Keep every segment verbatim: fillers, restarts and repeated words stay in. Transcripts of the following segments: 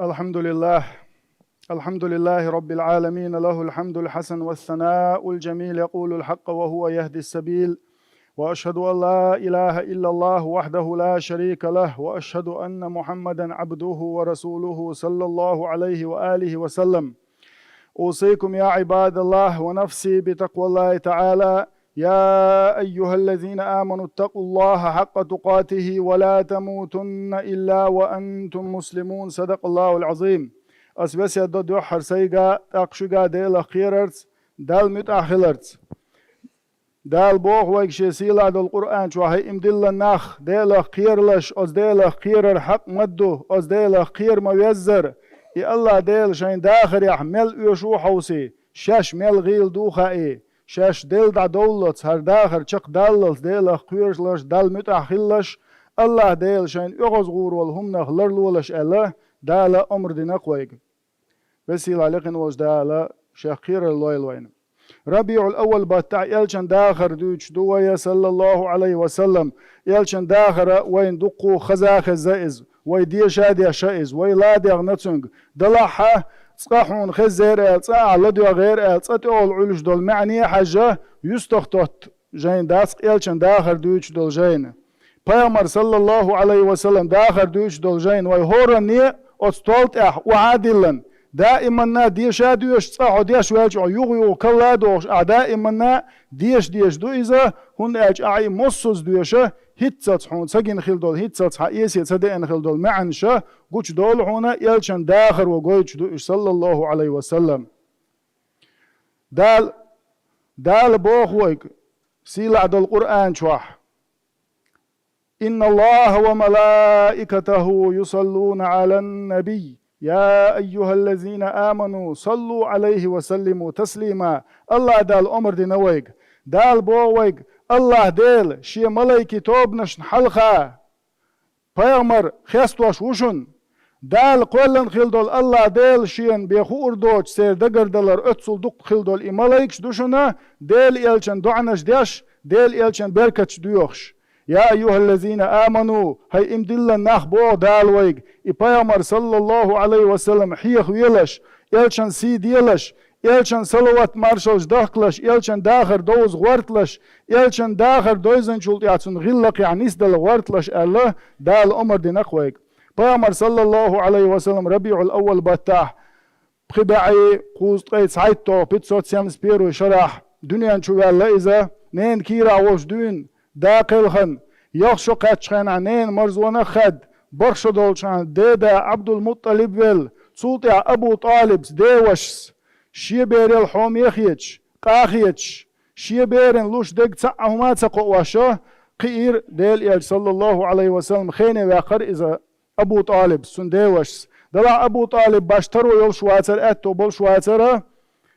الحمد لله. الحمد لله رب العالمين، له الحمد الحسن والثناء الجميل، يقول الحق وهو يهدي السبيل. وأشهد أن لا إله إلا الله وحده لا شريك له، وأشهد أن محمدا عبده ورسوله صلى الله عليه وآله وسلم. أوصيكم يا عباد الله ونفسي بتقوى الله تعالى. يا أيها الذين آمنوا اتقوا الله حق تقاته ولا تموتن إلا وأنتم مسلمون. صدق الله العظيم. Ас весет до дуьххьара сайга, тӀаккха шуьга Делах кхерарца, Далла муьтӀахь хиларца. Дала боху вайга Шен сийлахь долу Къуръан чохь: «ХӀай иман диллина нах, Делах кхералаш, оцу Делах кхерар хьакъ ма ду, оцу Делах кхера ма веззара». И АллахӀ Дела шайн дахарехь мел оьшу а хьовсий, шаьш мел гӀийла ду а хаий, шаьш делла дӀадовллалц, хӀара дахар чекхдаллалц Делах кхоьралаш, Далла муьтӀахь хилалаш, АллахӀ Дела шайна оьгӀазгӀур волу хӀуманах ларлолаш аьлла, Дала омра дина-кх вайга. Весийлахь лекхина волчу Дала Шех кхерар лойла вайна. РабиӀул-Аввал баттахь элчан дахар дуьйцуш ду вай, саллаллаху Ӏалайхи ва саллам. Элчан дахар вайна дуккха хаза а хезна иза, вай деша а дешна иза, вай ладегӀна цуьнга. Делахь а, цкъа хьуна хезнера аьлла, цкъа ахь ладоьгӀнера аьлла, цкъа тӀехула Ӏуьллуш долу маьӀне а хьаьжжа, юьстах тотту жайна дац-кх элчан дахар дуьйцуш долу жайна. Пайхамар, саллаллаху Ӏалайхи ва саллам, дахар дуьйцуш долу жайна вай хӀоранне оцу стол тӀехь охьа а диллина, даиманна деша а доьшуш, цкъа хьо деш ваьлча, хьо юха-юха кхалла а дохуш, ахь даиманна деша-деша ду иза, хӀунда аьлча ахь и массаза доьша, хӀинццалц хьуна ца гина хила долу, хӀинццалц хьан эсе ца деана хила долу маьӀнаша гучудолу хьуна, элчан дахар вай гойтуш ду уьш, саллаллаху Ӏалайхи ва саллам. Дала, Дала боху вайга, сийлахь долу Къуръан чохь: «إن الله وملائكته يصلون على النبي يا أيها الذين آمنوا صلوا عليه وسلموا تسليما». АллахӀ Дала омра дина вайга. Дала боху вайга, АллахӀ Дела Шен малайкийн тобанашна хьалха пайхамар хестош ву шуна. Дала кхоьллина хила долу АллахӀ Дела Шена бен хуур доцуш церан дагардалар оццул дуккха хила долу и малайкаш ду шуна, Делан элчан доӀанаш деш, Делан элчан беркаташ доьхуш. «Я айюхаллазина аману», хӀай иман диллина нах, боху Дала вайга, и пайхамар, саллаллаху Ӏалайхи ва саллам, хьехавелаш, элчан сий делаш, элчан салават-маршаллаш дахкалаш, элчан дахар довза гӀорталаш, элчан дахар довзанчул тӀаьхьа цунна гӀиллакхехь нисдала гӀорталаш аьлла, Дала омра дина-кх вайга. Пайхамар, саллаллаху Ӏалайхи ва саллам, РабиӀул-Аввал баттахь, пхи бӀе кхузткъе цхьайтталгӀа, пятьсот семьдесят первый шарахь, дуьнен чу ваьлла иза, ненан кийрахь волчу дуьйна да кхелхина, ялх шо кхаьччу хенахь ненан марзонах а хаьдда, бархӀ шо долчу хенахь деда Ӏабдул-МутӀалиб велла, цул тӀаьхьа Абу ТӀалибс, девашас, шен берал хьоме а хеташ, къа а хеташ, шен берана луш дерг цхьа а хӀума а ца кхоош, кхиира Делан элча, саллаллаху Ӏалайхи ва саллам, хене ваьккхира иза Абу ТӀалибс, цуьнан девашас. Делахь Абу ТӀалиб башха таро йолуш вацара, аьтто болуш вацара,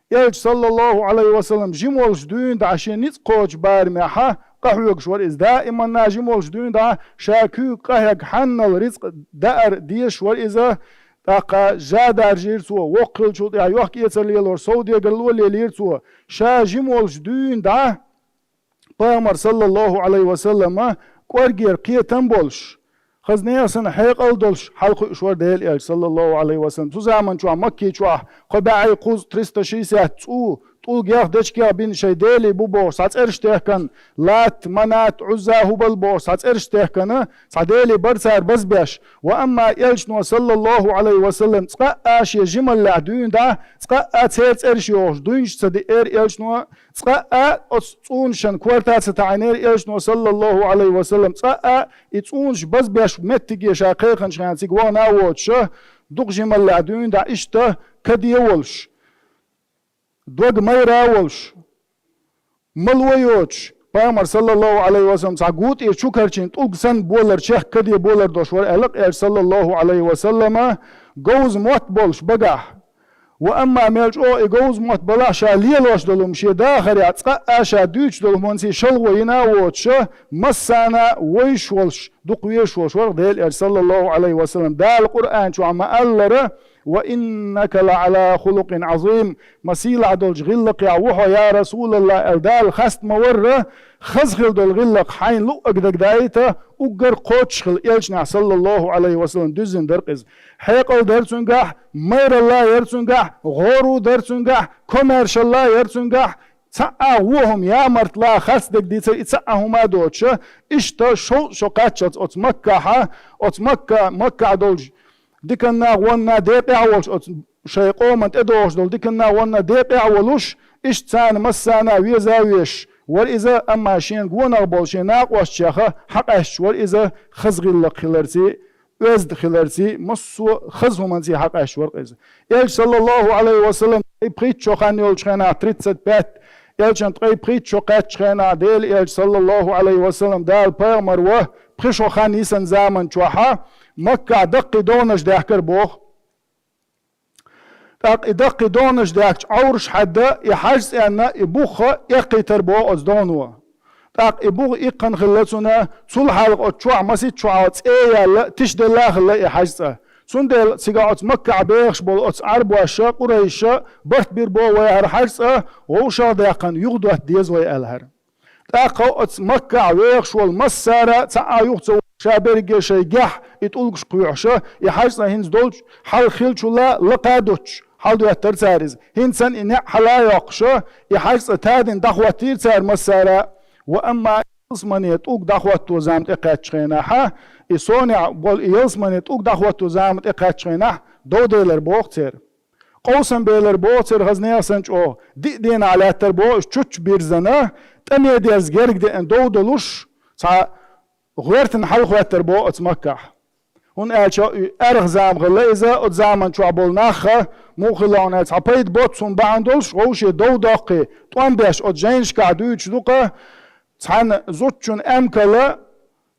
элча, саллаллаху Ӏалайхи ва саллам, жима волчу дуьйна дӀа шен ницкъ кхочу барамехь къахьоьгуш вара иза. Даиманна жима волчу дуьйна дӀа ша куьйга къахьегна хьанал рицкъ даар дезаш вара иза. ТӀаккха жа даржийра цо, воккха хиллачул тӀаьхьа йохк-эцар лелор совдегарло а лелийра цо. Ша жима волчу дуьйна дӀа пайхамар, саллаллаху Ӏалайхи ва саллама, кӀоргера кхетам болуш, хаза нехан санна хьекъал долуш хьалакхуьуш вара Делан элча, саллаллаху Ӏалайхи ва саллам. Цу заман чохь Макки чохь кхо бӀе кхузткъа, триста шестьдесят цӀу, тӀулгех, дечигех бина шайн делий бу бохуш, цхьа цӀераш техкана, Лат, Манат, Ӏузза, Хубал бохуш, цхьа цӀераш техкана, цхьа делий бара цара базбеш. Ва амма элчано, саллаллаху Ӏалайхи ва саллам, цкъа а шен жималлехь дуьйна дӀа, цкъа а церан цӀераш йохуш, дуйнаш ца диъера элчано, цкъа а оцу цӀунашна корта ца таӀийнера элчано, саллаллаху Ӏалайхи ва саллам, цкъа а и цӀунаш базбеш меттиге ша кхайкхинчу хенахь цига вахана а воцуш, дукха жималлехь дуьйна дӀа иштта каде а волуш, дог майра а волуш, мало а йоцуш, пайхамар, саллаллаху Ӏалайхи ва саллам, цхьа гу тӀера чу карчийна тӀулг санна болар, чехка каде болар долуш вара аьлла-кх элча, саллаллаху Ӏалайхи ва саллама, говза мотт болуш багахь. Ва амма мел чӀогӀа и говза мотт балахь, ша лелош долу хӀума шен дахарехь, цкъа а ша дуьйцуш долу хӀуманца шалгӀо йина а воцуш, массарна а вевзаш волуш, дукха везаш волуш вара-кх Делан элча, саллаллаху Ӏалайхи ва саллам. Дала Къуръан чохь ма-аллара: «Ва иннака ла Ӏала хулукъин Ӏазим», ма сийлахь долчу гӀиллакхехь ву хьо, я РасулаллахӀ, аьлла, Дала хаста ма-варра, хаза хила долу гӀиллакх хьайна луъург дагадаийта, уггар кхоччуш хила элчанехь, саллаллаху Ӏалайхи ва саллам, дуьззина дара-кх иза. Хьекъал дара цуьнгахь, майралла яра цуьнгахь, гӀоро дара цуьнгахь, комаьршалла яра цуьнгахь, цхьа а вон хӀума ямартла харцдерг дийцар и цхьа а хӀума а доцуша, иштта шовзткъа шо кхаччалц оцу Маккахьа, оцу Макка, Маккахь долчу диканна, гӀонна декъехь а волуш, оцу шайн къоман тӀедогӀуш долу диканна, гӀонна декъехь а волуш, иштта царна массарна а веза а везаш вара иза, амма шена гонах болу шен накъостех хьакъаьсташ вара иза, хаза гӀиллакх хиларций, оьзда хиларций, массо а хаза хӀуманций хьакъаьсташ вара-кх иза. Элча, саллаллаху Ӏалайхи ва саллам, ткъе пхийтта шо хан йолчу хенахь, тридцать пять, элчан ткъе пхийтта шо кхаьччу хенахь, Делан элча, саллаллаху Ӏалайхи ва саллам, Дала пайхамар ван пхи шо хан йисина заман чохьа, Маккахь даккхий догӀанаш даьхкира боху. ТӀаккха и даккхий догӀанаш даьхкича, Ӏовраш хьаьдда, и хьаьжцӀенна, и бух а эккхийтира боху оцу догӀано. ТӀаккха и бух иккхина хилла цунна, цул хьалха оцу чохь масийтта шо хьалха цӀе а яьлла, тишделла а хилла и хьаьжцӀа. Цундела цигахь оцу Маккахь бехаш болу оцу Ӏарбоша, къурайша барт бира боху вай хӀара хьаьжцӀа вовшах а даьккхина юхадотта деза вай аьлла хӀара. ТӀаккха оцу Маккахь вехаш волу массара а цхьа а юха ца волуш, ша берриге шайн гехь и тӀулгаш кхоьхьуша, и хьаьжцӀа хӀинца долчу хьалха хиллачул а лакха а доцуш, хьаладоьттира цара иза. ХӀинца санна и неӀ хьала а йоккхуша, и хьаьжцӀа тадина дӀахӀоттийра цара массара а. Ва амма ялсамане тӀулг дӀахӀотто зама тӀекхаьччу хенахьа, и сонехь болу и ялсамане тӀулг дӀахӀотто зама тӀекхаьччу хенахь, дов делира боху церан. Къовсам белира боху церан, хаза нехан санна чӀогӀа. Диъ дийнахь лаьттара боху уьш чучча бирзина, тӀаме дерза герга деана дов долуш, цхьа гӀоьртина хьалахӀоьттира боху оцу Маккахь. ХӀунда аьлча и аьрха зама хилла иза, оцу заман чохь болу нахха, муха хилла хьуна аьлча, цхьа пайда боццу хӀума бахьана долуш, вовше дов доккхий, тӀом беш оцу жайнашкахь дуьйцуш ду-кха, цхьана зудчун эмкала,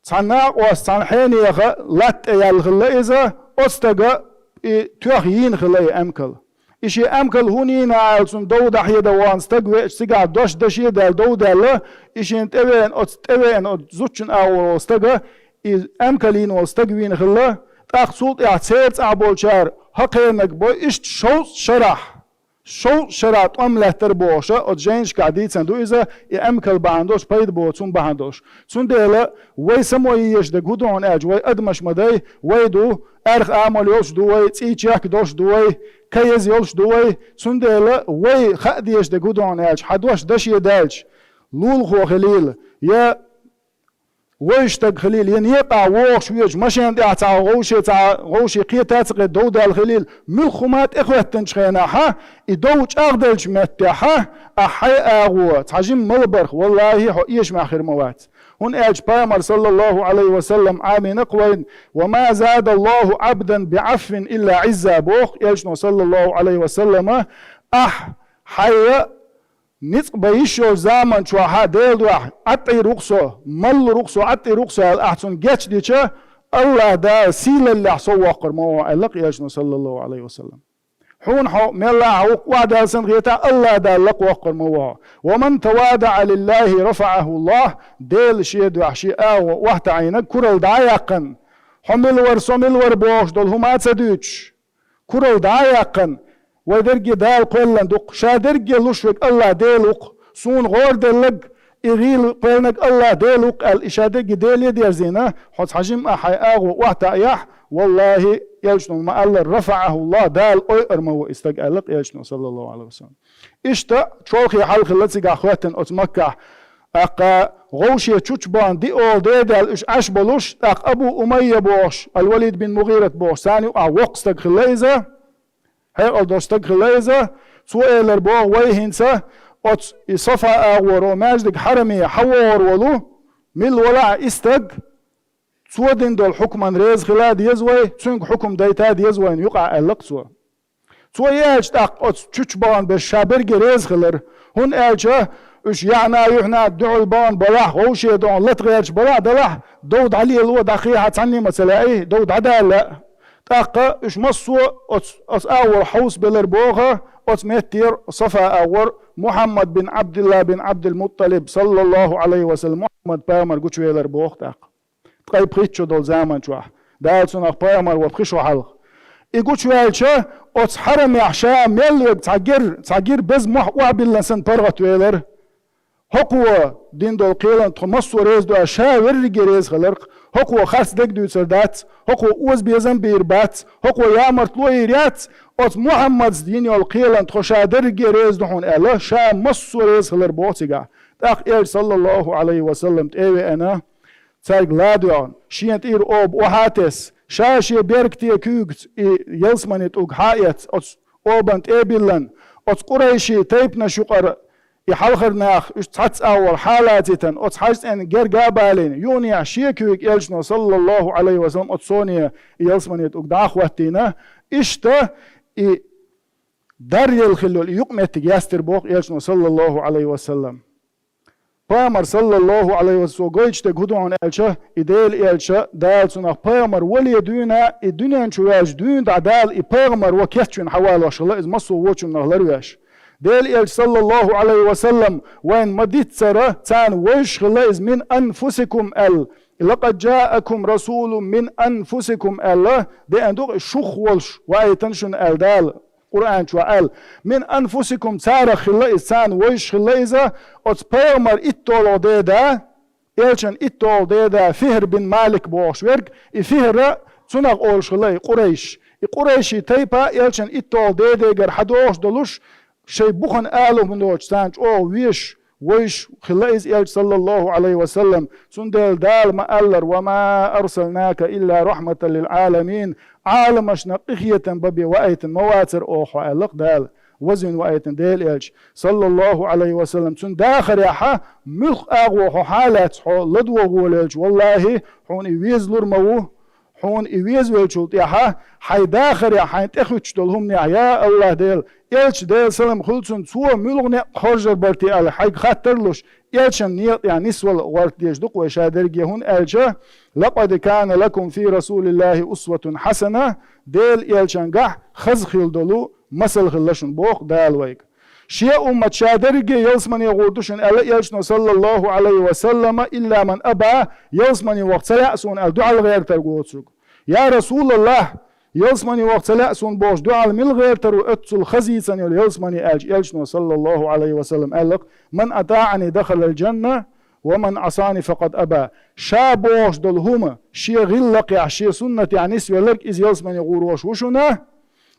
цхьана накъост, цхьана хьенеха латта тӀе яьлла хилла иза, оцу стага и тоьхна йийна хилла и эмкал. И шен эмкал хӀунда йийна аьлла, цунна дов дӀахьедан вахана стаг веача, цигахь дош даше а даьлла, дов даьлла, и шена тӀевеана, оцу тӀевеана оцу зудчун агӀор волу стага, и эмкал йийна волу стаг вийна хилла, тӀаккха цул тӀаьхьа церан цӀахь болчара хӀокхерниг бо иштта шовзткъа шарахь. Шовзткъа шарахь тӀом лаьттара бохуша, оцу жайнашкахь дийцина ду иза, и эмкал бахьана долуш, пайда боцу хӀума бахьана долуш. Цундела вай само езаш дерг хӀун ду хьуна аьлча, вай адамаш ма дай, вай ду, аьрха амал йолуш ду вай, цӀий чехка долуш ду вай, ка еза йолуш ду вай. Цундела вай хаа дезаш дерг хӀун ду хьуна аьлча, хьан дош даше даьлча, лулахо хилийла, я вевзаш стаг хилийла, я некъахь вогӀуш везаш, машен тӀехь цхьа гӀовше, цхьа гӀовше кхета а ца кхета дов даьлла хилийла, муьлхха хӀума тӀехӀоьттинчу хенахьа, и дов чӀагӀделлачу меттехьа, ахьа хьайн агӀо, цхьа жимма малабарх, валлахӀи, хьо эшамехь хир ма вац. ХӀунда аьлча Пайхамар, саллаллаху Ӏалайхи ва саллам, Ӏамийна-кх вайна: «Ва ма задаллаху Ӏабдан би Ӏафвин илла Ӏизза», боху элчано, саллаллаху Ӏалайхи ва саллама, ахь хьайга ницкъ бан йиш йолчу заман чохьа Делан дуьхьа, «ӀатӀийр ву-кх со, маллур ву-кх со, ӀатӀийр ву-кх со», аьлла, ахь цунна гечдича, АллахӀ Дала сийлаллехь сов воккхур ма ву хьо, аьлла-кх элчано, саллаллаху Ӏалайхи ва саллам. Хьуна хьо мелла а хьо вукху охьадала санна хета, АллахӀ Дала лакха воккхур ма ву хьо. «Ва ман тавадаӀа лиллахӀи рафаӀаху АллахӀ», Дела шен дуьхьа шен агӀо охьатаӀийнарг куралла дӀа а яьккхина, хьо мила вара, со мила вара бохуш долу хӀума а ца дуьйцуш, куралла дӀа а яьккхина, вай дерриге Дала кхоьллина ду-кх, ша дерриге луш верг АллахӀ Дела ву-кх, суна гӀораделларг, и гӀийла кхоьллинарг АллахӀ Дела ву-кх аьлла, и ша дерриге Деле дерзийна, хьо цхьа жимма а хьайн агӀо охьатаӀаяхь, валлахӀи, элчано ма-аллара, рафаӀаху АллахӀ, Дала ойур ма ву и стаг, аьлла-кх элчано, саллаллаху Ӏалайхи ва саллам. Иштта чолхе хьал хилла цигахь хӀоьттина оцу Маккахь. ТӀаккха гӀовше чучча бахана диъ ола де а даьлла уьш Ӏаш болуш, тӀаккха Абу Умайя бохуш, Ал-Валид бин МугӀират бохуш, царна юкъахь воккха стаг хилла иза, хьекъал долу стаг хилла иза, цо элира боху: «Вай хӀинца оцу и Сафа агӀоро, маьждиг хьараме хьан вогӀур волу, мила валахь а и стаг, цо дина долу хьукман реза хила а деза вай, цуьнга хьукм дайта а деза вайна юкъахь», аьлла-кх цо. Цо и аьлча, тӀаккха оцу чучча бахана берш ша берриге реза хилира, хӀунда аьлча уьш яхьна-юьхьна дуьхьал бахана балахь, гӀовше дохьна лата гӀерташ балахь а далахь, дов дӀалело а, дӀакхехьа цхьанне а ма ца лаьий, дов дӀадала лаьа. ТӀаккха уьш массо а оцу, оцу агӀор хьовсабелира боху, оцу меттера, Сафа агӀор, Мухьаммад бин Ӏабдилла бин Ӏабдил-МуттӀалиб, саллаллаху Ӏалайхи ва саллам, Мухьаммад пайхамар гучувелира боху тӀаккха. Ткъе пхийтта шо долу заман чохь. Дала цунах пайхамар ван пхи шо хьалха. И гучуваьлча, оцу хьарамехь ша мел верг цхьа гир, цхьа гир беза мохь охьабиллина санна паргӀатвелара. ХӀокхо дина долу кхелан тхо массо а реза ду аьлла, ша верриге реза хиларх, хӀокхо харц дерг дуьйцур дац, хӀокхо оза безам бийр бац, хӀокхо ямартло йийр яц, оцу Мухьаммадца дина йолу кхелан тхо ша дерриге реза ду хьуна аьлла, ша массо а реза хилар боху цигахь. ТӀаккха Элча, саллаллаху Ӏалайхи ва саллам, тӀе а веана, цаьрга ла а доьгӀна, шена тӀера оба охьа а тесна, ша шен беркате куьйгаца и ялсамане тӀулг хьа а эцна, оцу обан тӀе а биллина, оцу къурайши тайпанаш юкъара и хьалхара нах, уьш цхьацца агӀор хьа а лацийтина, оцу хьаьжцӀенна герга а балийна, юханехьа шен куьйга Элчано, саллаллаху Ӏалайхи ва саллам, оцу соне и ялсамане тӀулг дӀа а хӀоттийна, иштта и даръелла хилла йолу и юкъаметтиг яьстира боху Элчано, саллаллаху Ӏалайхи ва саллам. Пайхамар, саллаллаху Ӏалайхи ва саллам, цо гойтуш дерг хӀун ду хьуна аьлча, и Делан Элча, Дала цунах пайхамар вале дуьйна, и дуьнен чу ваьлча дуьйна дӀа Дала и пайхамар ван кечвина хьавалош хилла иза массо а вочунах ларвеш. Делан Элча, саллаллаху Ӏалайхи ва саллам, вайна ма-диццара, царна вевзаш хилла иза мин анфусикум аьлла. Лакъад джаакум расулун мин анфусикум аьлла, деана ду-кх и шух волуш ваийтина шуна аьлла Дала. Къуръан чохь аьлла, мин анфусикум, царах хилла иза, царна вевзаш хилла иза, оцу пайхамар итталгӀа деда, элчан итталгӀа деда Фихр бин Малик бохуш верг, и Фихра цунах олуш хилла и къурайш. И къурайши тайпа элчан итталгӀа дедегара хьадогӀуш долуш, шайн бухана ала хӀума доцуш, царна чӀогӀа везаш, вевзаш хилла иза Элча, саллаллаху Ӏалайхи ва саллам. Цундела Дала ма-аллара: «Ва ма арсалнака илла рахьматан лил Ӏаламин», Ӏаламашна къинхетам бан бен ваийтина ма вацара оха хьо аьлла-кх Дала. Вазвина ваийтина Делан Элча, саллаллаху Ӏалайхи ва саллам. Цуьнан дахарехьа муьлхха агӀо хьо хьа а лаьцна хьо ладогӀа волавелча, валлахӀи, хьуна и везалур ма ву. Хьуна и везавеллачул тӀаьхьа хьайн дахарехь хьайна тӀехуьттуш долу хӀуманехь, я АллахӀ Дела, Элча, Делан салам хуьлда цунна, цо муьлха некъ хоржур бара те аьлла хьайга хаттар луш, Элчан некъа тӀехь нисвала гӀорта дезаш ду-кх вай ша дерриге, хӀунда аьлча: «Лакъад кана лакум фи расулиллахӀи усватун хьасана», Делан Элчангахь хаза хилла долу масал хилла шуна, боху Дала вайга. Шен уммат ша дерриге ялсамане гӀур ду шуна аьлла Элчано, саллаллаху Ӏалайхи ва саллама, илла ман аба, ялсамане ваха ца лаьа суна аьлла дуьхьал гӀертарг воцург. Я РасулаллахӀ, ялсамане ваха ца лаьа суна бохуш дуьхьал мила гӀертар ву оццул хазийцина йолу ялсамане аьлча, Элчано, саллаллаху Ӏалайхи ва саллам, аьлла-кх: «Ман атаӀани дахалал джанна, ва ман Ӏасани факъад аба». Ша бохуш долу хӀума, шен гӀиллакхехь, шен суннатехь нисвелларг иза ялсамане гӀур волуш ву шуна.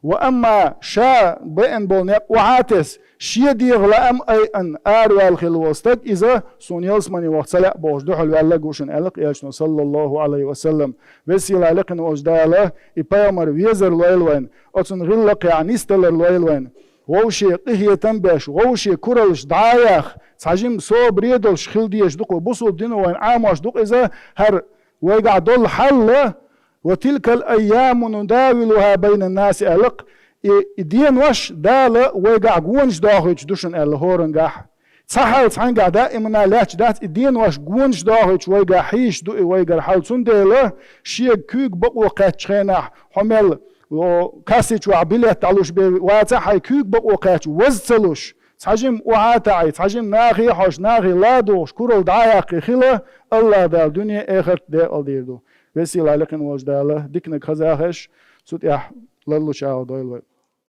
Ва амма ша беана болу некъ охьа а тесна, шен дегӀан лаам айъина араваьлла хилла волу стаг, иза суна ялсамане ваха ца лаьа бохуш дуьхьал ваьлларг ву шуна, аьлла-кх Элчано, саллаллаху Ӏалайхи ва саллам. Веза-сийлахь, лекха волчу Дала и пайхамар везар лойла вайна, оцунна гӀиллакхехь нисдалар лойла вайна. Вовше къинхетам беш, вовше кураллаш дӀа а яьхна, цхьа жимма собаре долуш хила дезаш ду-кх вай, бусулба дино вайна Ӏамош ду-кх иза, хӀара вайгахь долу хьал а, «Ва тилкал айяму нудавилуха байнан наси», аьлла-кх, и, и денош Дала вайгахь гонаш дохуьйтуш ду шуна аьлла хӀоранна гахь. Цхьа хьал цхьаьнгахь даимана лаьтташ дац, и денош гонаш дохуьйтуш вайгахь хьийзаш ду и вайгара хьал. Цундела шега куьйга бакъо кхаьччу хенахь, хьо мел, о, касси чохь билет дӀалуш бен вацахь, хьайн куьйга бакъо кхаьчча ваза ца луш, цхьа жимма охьа а таӀий, цхьа жимма нахе а хьожуш, нахе ладугӀуш, куралла дӀа а яьккхий хила, АллахӀ Дала дуьне а, эхарт а декъалдийр ду. Веза-сийлахь, лекха волчу Дала диканиг хазахь а еш, цу тӀехь ларлучарах дойла вай.